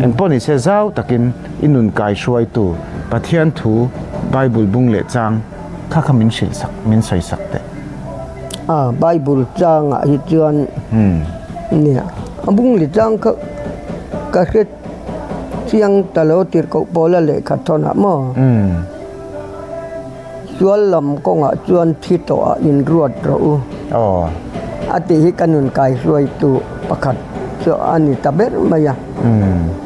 Engpawh ni se zau takin i nun kai hruaitu Pathian thu Bible bung leh chang kha kha min hrilh sak, min sawi sak teh. A, Bible changah hi chuan nia a bung leh chang kha ka hre chiang ta lo tirhkoh pawla lehkha thawnah maw? Sual lam kawngah chuan thi tawhah inruat rawh u. A tih hi ka nun kaihruaitu pakhat chu a ni ta ber mai a.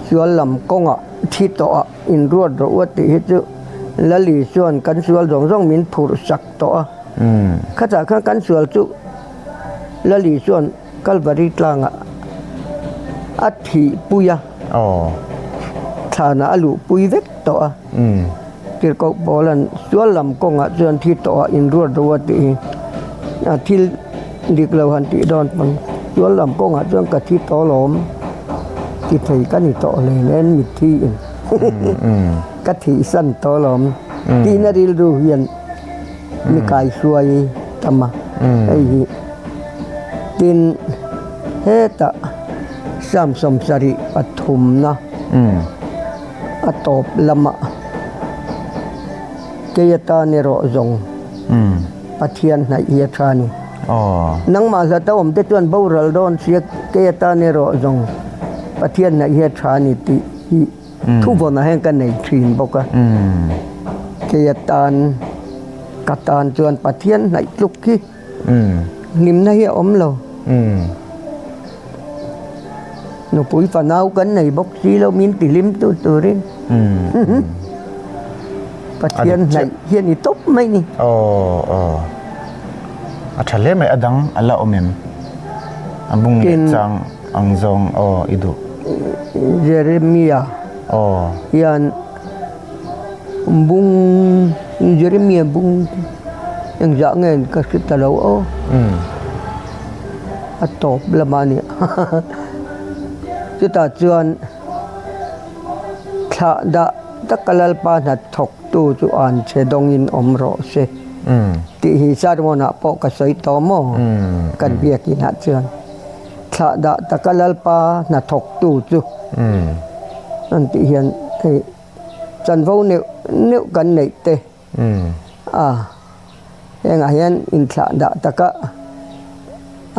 Sual lam kawngah thi tawhah inruat rawh u a tih hi chu Lali chuan kan sual zawng zawng min phurh sak tawh a. Khatah khan kan sual chu Lali chuan Kalvari tlangah a thihpui a, thlanah a luhpui vek tawh a. Tirhkoh Paula'n sual lam kawngah chuan thi tawhah inruat ro a tih hi a thil dik lo han tih dawn pawn sual lam kawngah chuan ka thi tawh lawm ti thei ka ni tawh hle nen mitthi in ka thihsan tawh lawm tihna rilru hian mi kaihruai tam a hei hi tin hetah Psalm 73 a tawp lamah kei atan erawh zawng Pathian hnaih hi a tha a ni. Nangmah hlata awm te chuan boral dawn sia kei atan erawh zawng Pathian hnaih hi a tha a ni tih hi Thuvawnah hian ka nei thin bawk a, kei atan ka tan chuan Pathian hnaih tluk hi hlimna hi a awm lo. Nupui fanau kan nei bawk si lo min tihlim tu turin Pathian hnaih hi a ni tawp mai ni. Aw aw a tha hle mai a dang a la awm em a bung leh chang. Ang zawng aw i duh. Jeremia hian bung Jeremia bung engzah nge ka hre ta lo aw a tawp lamah a nia chutah chuan thlah dah taka Lalpa hnathawktu chu an che dawngin awm rawh se tih hi sermon ah pawh ka sawi tawh maw kan biakinah chuan. Thlah dah taka Lalpa hnathawktu chu an tih hian hei chanvo neuh neuh kan neih te a hengah hian inthlah dah taka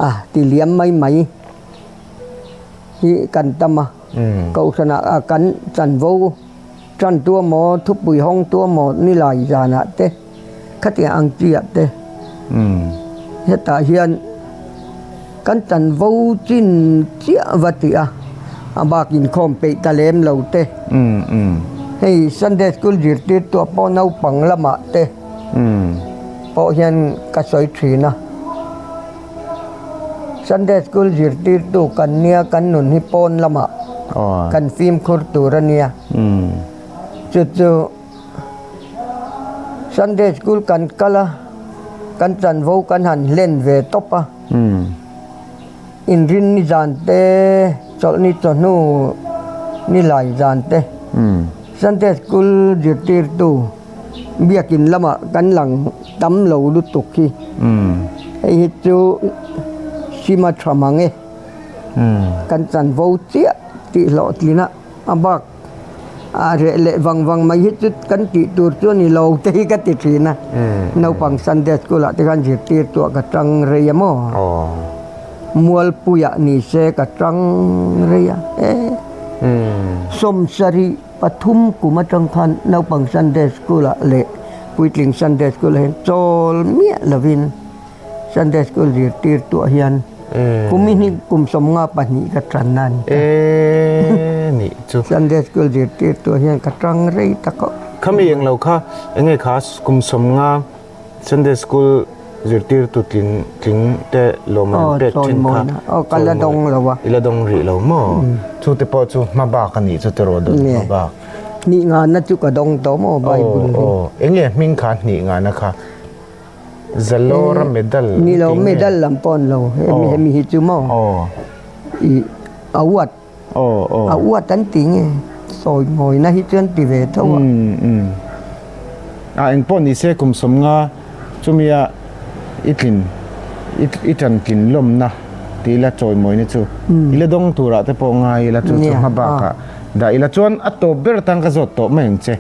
a ti liam mai mai hi kan tam a kohhranah a kan chanvo tan tu emaw thupui hawng tu emaw nilai zanah te. Khatiang ang chiah te hetah hian kan chanvo chin chiah va tih a, a bak inkhawm peih ta lem lo te, hei Sunday school zirtirtu ah pawh naupang lamah te pawh hian ka sawi thin a. Sunday School zirtirtu kan nia kan nun hi pawn lamah kan fimkhur tur a nia. Chu chu Sunday School kan kal a, kan chanvo kan han hlen ve tawp a. Inrinni zan te, chawlhni chawhnu ni lai zan te, Sunday School zirtirtu biakin lamah kan lang tam lo lutuk hi. Hei hi chu sima tha mang e. Kan chanvo chiah tih hlawhtlina a bak a reh leh vang vang mai hi chu kan tih tur chu a ni lo te hi ka ti thin a. Naupang Sunday School ah te khan zirtir tuah ka tang rei a maw? Mualpuiah ni se ka tang rei a e. 73 kum atang khan naupang Sunday School ah leh puitling Sunday School ah hian chawl miah lovin Sunday School zirtir tuah hian kum hi kum 52 ka tan a ni ta. Sunday School zirtir tuah hian ka tang rei ta khawp. Khami eng lo kha enge kha kum 50 Sunday School zirtirtu tling tling te lawm an pek thin kha. Aw ka la dawng lo a. I la dawng rih lo maw? Chu te pawh chu hma bak a nih chu tiraw dawn hma bak. Hnih ngana chu ka dawng tawh maw Bible hi. Aw enge hming kha hnih ngana kha. Zalora medal Ni lo medal lam pawh an lo hemi hemi hi chu maw i a uat a uat an ti nge sawi mawina hi chu an ti ve tho a. A eng pawh ni se kum 50 chumia i tlin i tan tlin lawmna tih ila chawi mawina chu i la dawng turah te pawh ngai ila chu chu hma bakah dah ila chuan a tawp ber atan ka zawt tawh mai ang che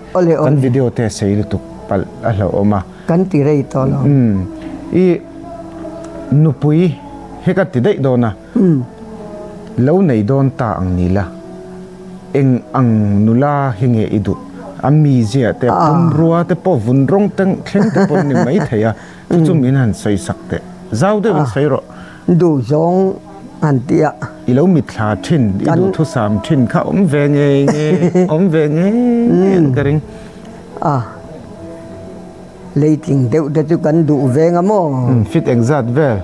kan video te sei lutuk palh a hlauhawm a. Kan ti rei tawh lo. Umm i nupui hi ka ti daih dawn a, lo nei dawn ta ang ni la, eng ang nula hi nge i duh? A mizia te, a pumrua te pawh vun rawng te thleng te pawh ni mai thei a, chu chu min han sawi sak teh. Zau deuh in sawi rawh. Duh zawng han ti a. I lo mitthla thin, i duhthusam thin kha awm ve ngei ngei, awm ve ngei ngei ang ka ring. A leitling deuh te chu kan duh veng a maw? Fit engzat vel?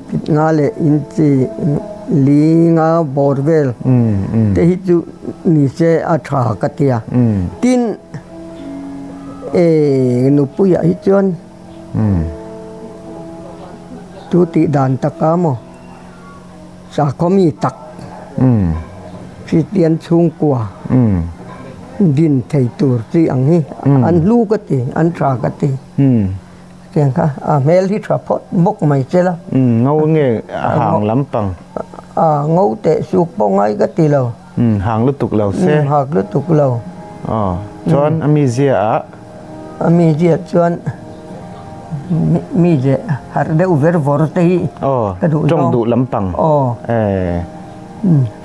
Fit nga leh inchi li nga bawr vel te hi chu ni se a tha ka ti a. Tin, e nupuiah hi chuan tu tih dan taka maw sakhaw mi tak Kristian chhungkua din thei tur chi ang hi an hlu ka ti, an tha ka ti. Tiang kha a hmel hi tha phawt bawk mai che la. Ngo nge a hang lampang? A ngo teh suk pawh ngai ka ti lo. Hang lutuk lo se. Hang lutuk lo. Aw, chuan a mizia ah? A mizia chuan mize harh deuh ver vawr te hi ka duh zawng. Tawng duh lampang. Aw.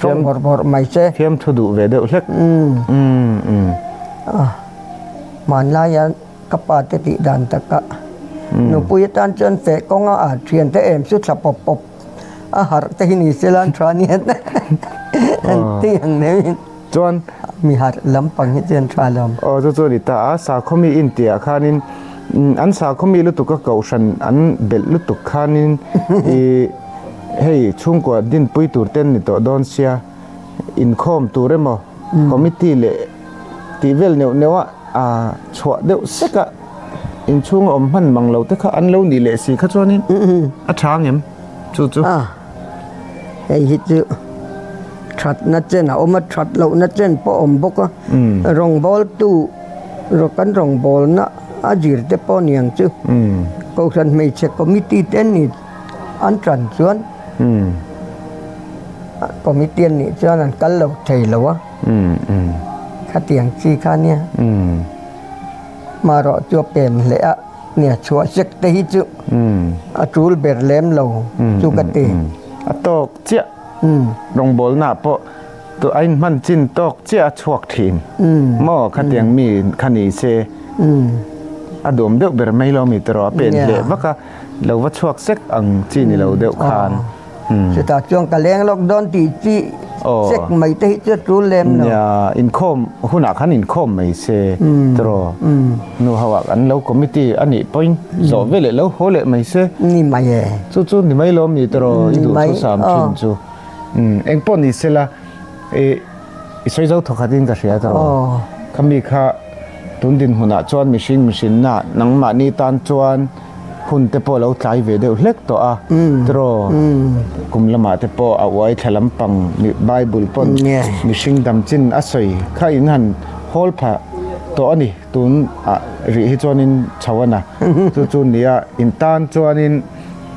Tawng vawr vawr mai che. Thiamthu duh ve deuh hlek. Hmanlaia ka pa te tih dan taka nupui atan chuan feh kawnga a thiante em chu thla pawp pawp a harh te hi ni sela an tha anian an ti ang neuhin. Chuan mi harh lampang hi chu an tha lo. Aw chu chu a ni ta a, sakhawmi intiah khanin an sakhawmi lutuk a kohhran an belh lutuk khanin ih hei chhungkua dinpui tur te an ni tawh dawn sia inkhawm tur emaw committee leh tih vel neuh neuh a ah chhuah deuh sek a inchhung a awm hman mang lo te kha an lo nih leh si kha chuanin a tha ang em chu chu. Hei hi chu thatna chen a awm a, that lohna chen pawh a awm bawk a, rawngbawltu kan rawngbawlna a zir te pawh a ni ang chu. Kohhran hmeichhe committee te an nih an tan chuan committee an nih chuan an kal lo thei lo a, khatiang chi kha a nia. Hmarawh chu a pen hle a. Nia chhuah sek te hi chu a tul ber lem lo chu ka ti. A tawk chiah rawngbawlna pawh tu a inhman chin tawk chiah a chhuak thin maw khatiang mi kha ni se a duam deuh ber mai lo mi tawh a pen hleh vak a lo va chhuak sek ang chi ni lo deuh khan. Chutah chuan ka leng lawk dawn tih chi Sek mai te hi chu a tul lem lo. Nia, inkhawm hunah khan inkhawm mai se tiraw. Nu ho ah an lo committee a nih pawhin zawh ve leh lo haw leh mai se. Ni mai e. Chu chu ni mai lawm ni tiraw i duh thu sam thin chu. Eng pawh ni se la i sawi zo thawkhat in ka hria tiraw. Khami kha tun dinhmunah chuan mihring mihrinna nangmahni tan chuan hun te pawh lo tlai ve deuh hlek tawh a tiraw kum lamah te pawh a uai thla lampang Bible pawn mihring dam chin a sawi kha in han hawl pha tawh a ni tun ah rih hi chuanin chho a na chu chu nia in tan chuanin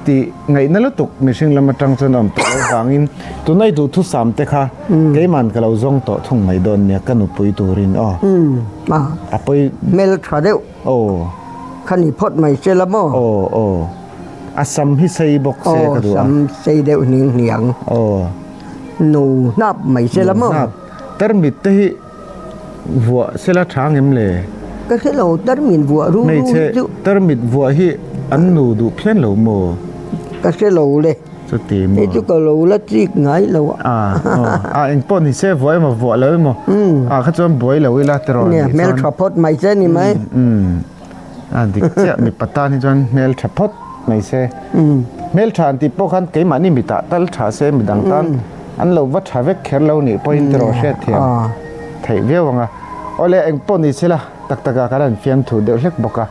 tih ngaihna lutuk mihring lam atang chuan a awm tawh loh vangin tunai duhthusam te kha keiman ka lo zawng tawh thung mai dawn nia ka nupui turin aw a pawi hmel tha deuh. Aw. Kha ni phawt mai se la maw? Aw aw. A sam hi sei bawk se ka duh a. Aw sam sei deuh hning hniang. Aw. Nu hnap mai se la maw? Nu hnap. Tarmit te hi vuah se la tha ngem le? Ka hre lo tarmit vuah ru ru hi chu. Hmeichhe tarmit vuah hi an nu duh phian lo maw? Ka hre lo le. Chuti maw? Hei chu ka lo la chik ngai lo a. A a engpawh ni se vuah emaw vuah lo emaw a kha chuan buai lo ila tiraw nih chuan. Hmel tha phawt mai se ni mai. A dik chiah mipa tan hi chuan hmel tha phawt mai se. Hmel tha an tih pawh khan keimahni mitah tal tha se midang tan an lo va tha vek kher lo nih pawhin tiraw hriatthiam theih viau ang a. Awle engpawh ni se la tak takah kan han fiamthu deuh hlek bawk a.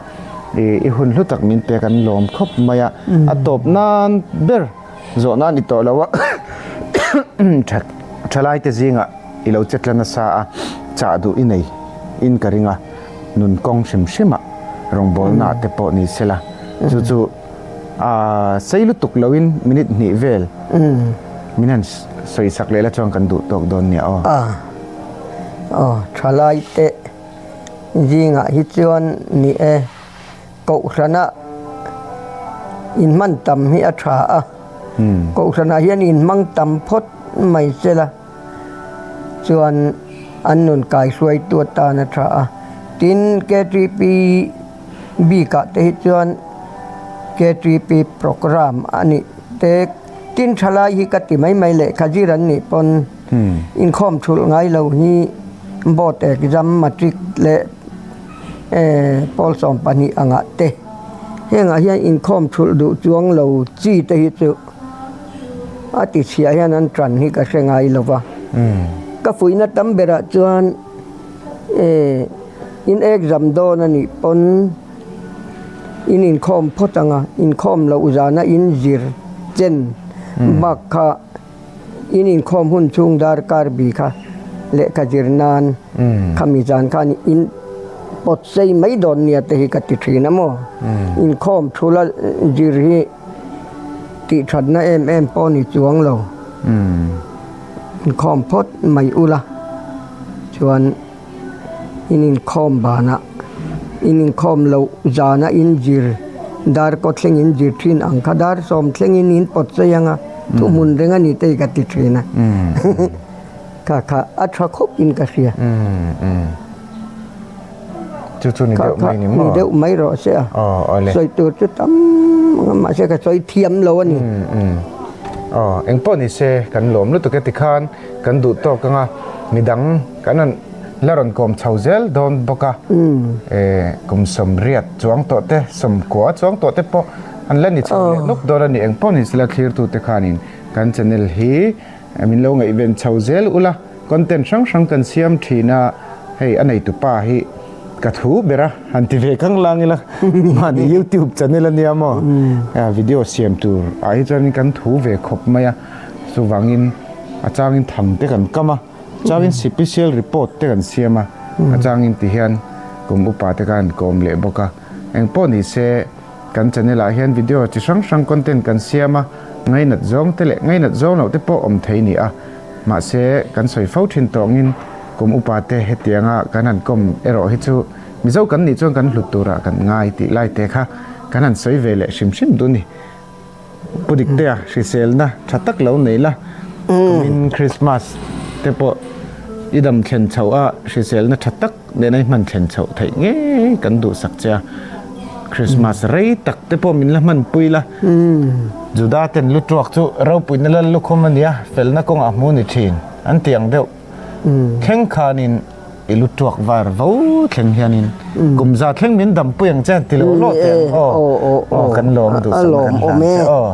I hun hlu tak min pek an lawm khawp mai a, a tawp nan ber zawh nan i tawh lo a, thalai te zingah i lo che tla nasa a, chah duh i nei in ka ring a, nun kawng hrim hrim ah rawngbawlna ah te pawh ni sela, chu chu sei lutuk lo in minute hnih vel min han sawi sak leh la chuan kan duh tawk dawn nia aw. Aw thalai te. Zingah hi chuan ni e, Kohhrana inhman tam hi a tha a, Kohhranah hian inhmang tam phawt mai se la chuan an nun kaihruaitu atan a tha a. Tin, KTP bikah te hi chuan KTP programme a nih te, tin thalai hi ka ti mai mai lehkha zir an nih pawn, Inkhawm thulh ngai lo hi board exam matric leh pawl 12 angah te hengah hian inkhawm thulh duh chuang lo chi te hi chu a ti chhiah hian an tan hi ka hre ngai lo va. Ka fuihna tam berah chuan in exam dawn a nih pawn in inkhawm phawt ang a, inkhawm loh zana in zir chen bak kha. In inkhawm hun chhung darkar bi kha lehkha zir nan khami zan khan in pawt sei mai dawn nia te hi ka ti thin a maw. Inkhawm thula zir hi tih thatna em em pawh ni chuang lo. Inkhawm phawt mai ula chuan In inkhawm banah, in inkhawm loh zana in zir dar kaw thleng in zir thin ang kha dar sawm thlengin in pawt chei ang a, thuhmun reng a ni te hi ka ti thin a. Kha kha a tha khawp in ka hria. Chu chu ni deuh mai ni maw? Ni deuh mai rawh se a. Sawi tur chu tam ang a mahse ka sawi thiam lo a ni. Aw, engpawh ni se kan lawm lutuk e tikhan kan duh tawk ang a, midang kan rawn la rawn kawm chho zel dawn bawk a, kum 80 chuang tawh te, 90 chuang tawh te pawh an la ni chho leh nawk dawn a ni. Engpawh ni sela thlirtute khanin kan channel hi min lo ngaihven chho zel ula, content hrang hrang kan siam thin a, hei a neitupa hi ka thu ber a, han ti ve khang lang ila mahni youtube channel a nia maw, video siam tur ah hi chuan kan thu ve khawp mai a, chuvangin a changin thang te kan kam a. Changin sipisial report te kan siam a, a changin ti hian kum upa te khan kawm leh bawk a. Engpawh ni se kan channel ah hian video chi hrang hrang content kan siam a, ngainat zawng te leh ngainat zawng loh te pawh awm thei ni a. Mahse kan sawi fo thin tawngin kum upa te hetianga kan han kawm erawh hi chu Mizo kan nih chuan kan hlut turah kan ngai tih lai te kha kan han sawi ve leh hrim hrim duh a ni. Pu Diktea hriselna tha tak lo nei la, kumin Krismas te pawh i dam thlen chhoh a, hriselna tha tak nena i hman thlen chhoh theih ngei kan duhsak che a, Krismas rei tak te pawh min la hmanpui la, Juda ten lu tuak chu ropuina lal lukhum a nia, felna kawngah hmu ni thin. An ti ang deuh thleng khanin i lu tuak var vo thleng hianin kum za thleng min dampui ang che an ti lo lawt ang aw. Aw kan lawm duhsakna kan hlan che aw.